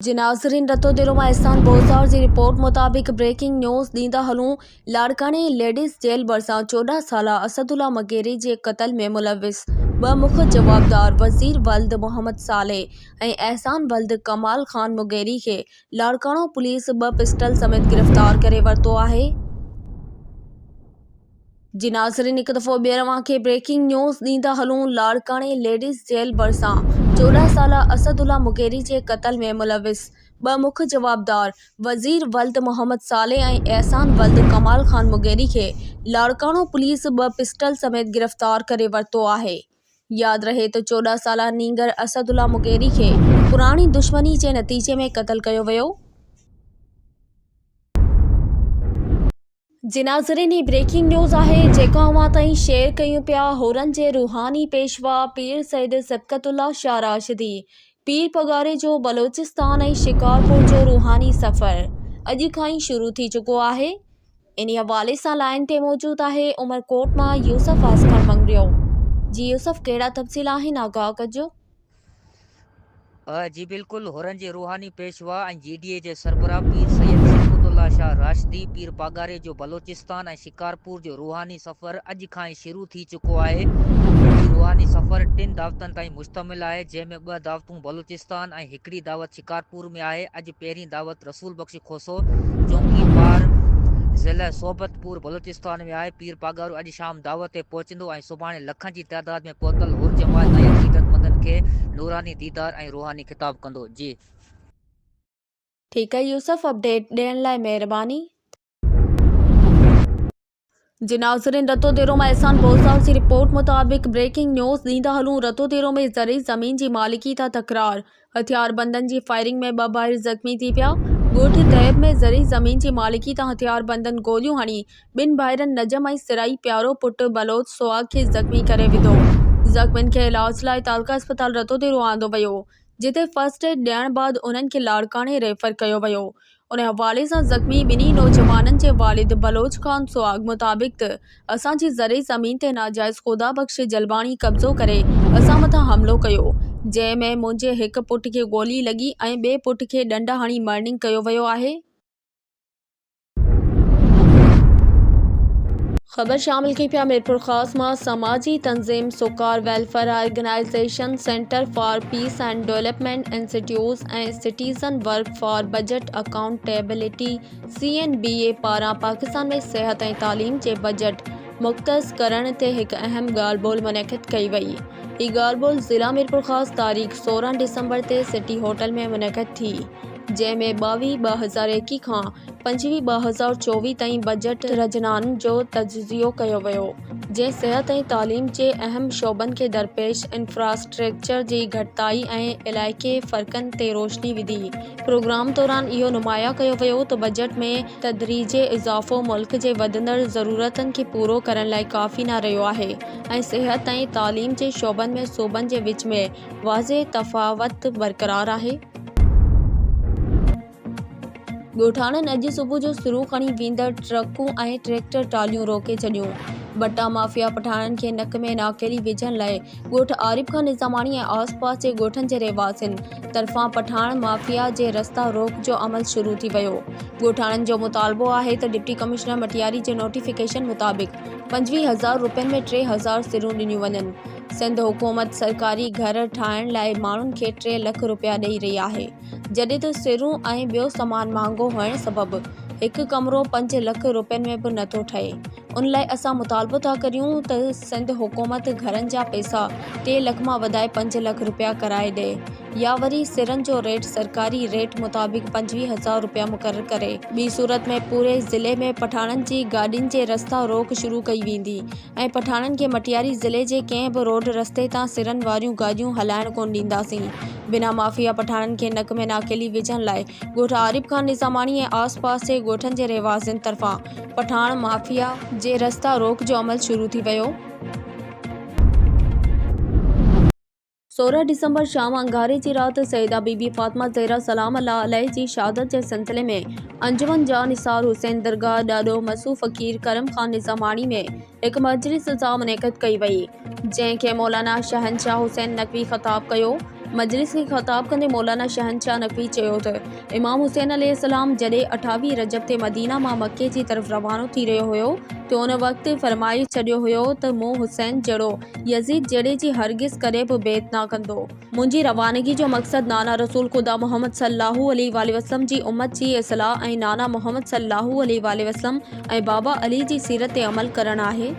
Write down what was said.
جي ناظرين رتوديرو مان احسان بوزار جي رپورٽ مطابق بريڪنگ نيوز ڏيندا هلون لاڙڪاڻي ليڊيز جيل ڀرسان 14 سالا اسد الله مغيري جي قتل ۾ ملوث ٻه مک جوابدار وزير ولد محمد صالح ۽ احسان ولد ڪمال خان مغيري کي لاڙڪاڻو پوليس ٻه پسٽل سميت گرفتار ڪري ورتو آهي. جي ناظرين هڪ دفعو ٻيهر اوهان کي بريڪنگ نيوز ڏيندا هلون لاڙڪاڻي ليڊيز جيل ڀرسان 14 سالا اسد الله مغيري جي قتل ۾ ملوث ٻه مک جوابدار وزير ولد محمد صالح ۽ احسان ولد ڪمال خان مغيري کي لاڙڪاڻو پوليس ٻه پسٽل سميت گرفتار ڪري ورتو آهي ياد رهي ته 14 سالا نينگر اسد الله مغيري کي پراڻي دشمني جي نتيجي ۾ قتل ڪيو ويو. جي ناظرين هي بريڪنگ نيوز آهي جيڪا اوهان تائين شيئر ڪيون پيا حرن جي روحاني پيشوا پير سيد صبغت الله شاهه راشدي پير پڳاري جو بلوچستان ۽ شڪارپور جو روحاني سفر اڄ کان ئي شروع ٿي چڪو آهي انهي حوالي سان لائن تي موجود آهي عمرڪوٽ مان يوسف آسڪر مڱريو جي يوسف ڪهڙا تفصيل آهن آگاهه ڪجو. جي بلڪل حرن جي روحاني پيشوا ۽ جي ڊي اي جي سربراهه پير سيد صفوت الله شاهه راشدي پير پاڳاري جو بلوچستان ۽ شڪارپور جو روحاني سفر اڄ کان ئي شروع ٿي چڪو آهي. هي روحاني سفر ٽن دعوتن تائين مشتمل آهي جنهن ۾ ٻه دعوتون بلوچستان ۽ هڪڙي دعوت شڪارپور ۾ آهي. اڄ پهرين دعوت رسول بخش کوسو چونڪي پار ضلع صحبت پور بلوچستان ۾ آهي. پير پاڳارو اڄ شام دعوت تي پهچندو ۽ سڀاڻي لکن جي تعداد ۾ پهتل حر جماعت ۽ عقيدتمندن کي نوراني ديدار ۽ روحاني خطاب ڪندو. جي. ٺيڪ آهي يوسف اپڊيٽ ڏيڻ لاء مهرباني. جي ناظرين رتوديرو مان احسان بوزدار جي رپورٽ مطابق بريڪنگ نيوز ڏيندا هلون رتوديرو ۾ زرعي زمين جي مالڪي تان تڪرار هٿياربندن جي فائرنگ ۾ ٻه ڀائر زخمي ٿي پيا، ڳوٺ طيب ۾ زرعي زمين جي مالڪي تان هٿياربندن گوليون هڻي ٻن ڀائرن نجم ۽ سرائي پيارو پٽ بلوچ سهاڳ کي زخمي ڪري وڌو، زخمين کي علاج لاء تعلقه اسپتال رتوديرو آندو ويو، جتي فرسٽ ايڊ ڏيڻ بعد انهن کي لاڙڪاڻي ريفر ڪيو ويو، ان حوالي سان زخمي ٻنهي نوجوانن جي والد بلوچ خان سهاڳ مطابق ته اسان جي زرعي زمين تي ناجائز خدا بخش جلباڻي قبضو ڪري اسان مٿان حملو ڪيو جنهن ۾ منهنجي هڪ پٽ کي گولي لڳي ۽ ٻئي پٽ کي ڏنڊا هڻي مرڻينگ ڪيو ويو آهي. خبر شامل ڪئي پيا ميرپورخاص مان سماجي تنظيم Sokar welfare organisation centre for peace and development institute ۽ citizen work for budget accountability C N B A پاران پاڪستان ۾ صحت ۽ تعليم جي بجيٽ مختص ڪرڻ تي هڪ اهم ڳالهه ٻولهه منعقد ڪئي وئي هي ڳالهه ٻولهه ضلع ميرپورخاص تاريخ 16 ڊسمبر تي سٽي هوٽل ۾ منعقد ٿي جنهن ۾ 22 2021 کان 25 2024 تائين بجيٽ رجحانن جو تجزيو ڪيو ويو، جنهن صحت ۽ تعليم جي اهم شعبن کي درپيش انفراسٽرڪچر جي گهٽتائي ۽ علائقي فرقن تي روشني وڌي. پروگرام دوران اهو نمايان ڪيو ويو ته بجيٽ ۾ تدريجي اضافو ملڪ جي وڌندڙ ضرورتن کي پورو ڪرڻ لاء ڪافي نه رهيو آهي ۽ صحت ۽ تعليم جي شعبن ۾ صوبن جي وچ ۾ واضح تفاوت برقرار آهي. ڳوٺاڻن اڄ صبح جو سرون کڻي ويندڙ ٽرڪون ۽ ٽريڪٽر ٽراليون روڪي ڇڏيون. ٻٽا مافيا پٺاڻن کي نڪ ۾ ناڪيلي وجهڻ لاء ڳوٺ عارب خان نظاماڻي ۽ آس پاس جي ڳوٺن جي رهواسين طرفان پٺاڻ مافيا جي رستا روڪ جو عمل شروع ٿي ويو. ڳوٺاڻن جو مطالبو آهي ته ڊپٽي ڪمشنر مٽياري جي نوٽيفڪيشن مطابق 25 هزار روپين ۾ 3000 سرون ڏنيون وڃن. سنڌ حڪومت سرڪاري گهر ٺاهڻ لاء ماڻهن کي 3 لک روپيا ڏئي رهي آهي. جڏهن ته سرون ۽ ٻيو سامان مهانگو هئڻ سبب هڪ ڪمرو 5 لک روپين ۾ به نٿو ٺهي ان لاء اسان مطالبو ٿا ڪريون ته سنڌ حڪومت گهرن جا پئسا 3 لک مان وڌائي 5 لک روپيا ڪرائي ڏئي يا وري سرن جو ريٽ سرڪاري ريٽ مطابق 25 هزار روپيا مقرر ڪري ٻي صورت ۾ پوري ضلعي ۾ پٺاڻن جي گاڏين جي رستا روڪ شروع ڪئي ويندي ۽ پٺاڻن کي مٽياري ضلعي جي ڪنهن به روڊ رستي تان سرن واريون گاڏيون هلائڻ ڪونه ڏينداسين. بنا مافيا پٺاڻن کي نڪ ۾ ناڪيلي وجهڻ لاء ڳوٺ عارب خان نظاماڻي ۽ آس پاس جي ڳوٺن جي رهواسين طرفان پٺاڻ مافيا جي رستا روڪ جو عمل شروع ٿي ويو. 16 ڊسمبر شام اڱاري جي رات سيده بي بي فاطمه زهره سلام الله عليه جي شهادت جي سلسلي ۾ انجمن جان نثار حسين درگاهه ڏاڏو مسو فقير ڪرم خان نظاماڻي ۾ هڪ مجلس عزا منعقد ڪئي وئي جنهن کي مولانا شهنشاهه حسين نقوي خطاب ڪيو. مجلس کي خطاب ڪندي مولانا شهنشاهه نقوي چيو ته امام حسين عليه السلام جڏهن 28 رجب تي مدينه مان مڪي جي طرف روانو ٿي رهيو هيو ته ان وقت فرمائي ڇڏيو هيو ته مون حسين جهڙو يزيد جهڙي جي هرگز ڪڏهن به بيعت نه ڪندو. منهنجي روانگي جو مقصد نانا رسول خدا محمد صلي الله عليه واٰله وسلم جي امت جي اصلاح ۽ نانا محمد صلي الله عليه واٰله وسلم ۽ بابا علي جي سيرت تي عمل ڪرڻ آهي.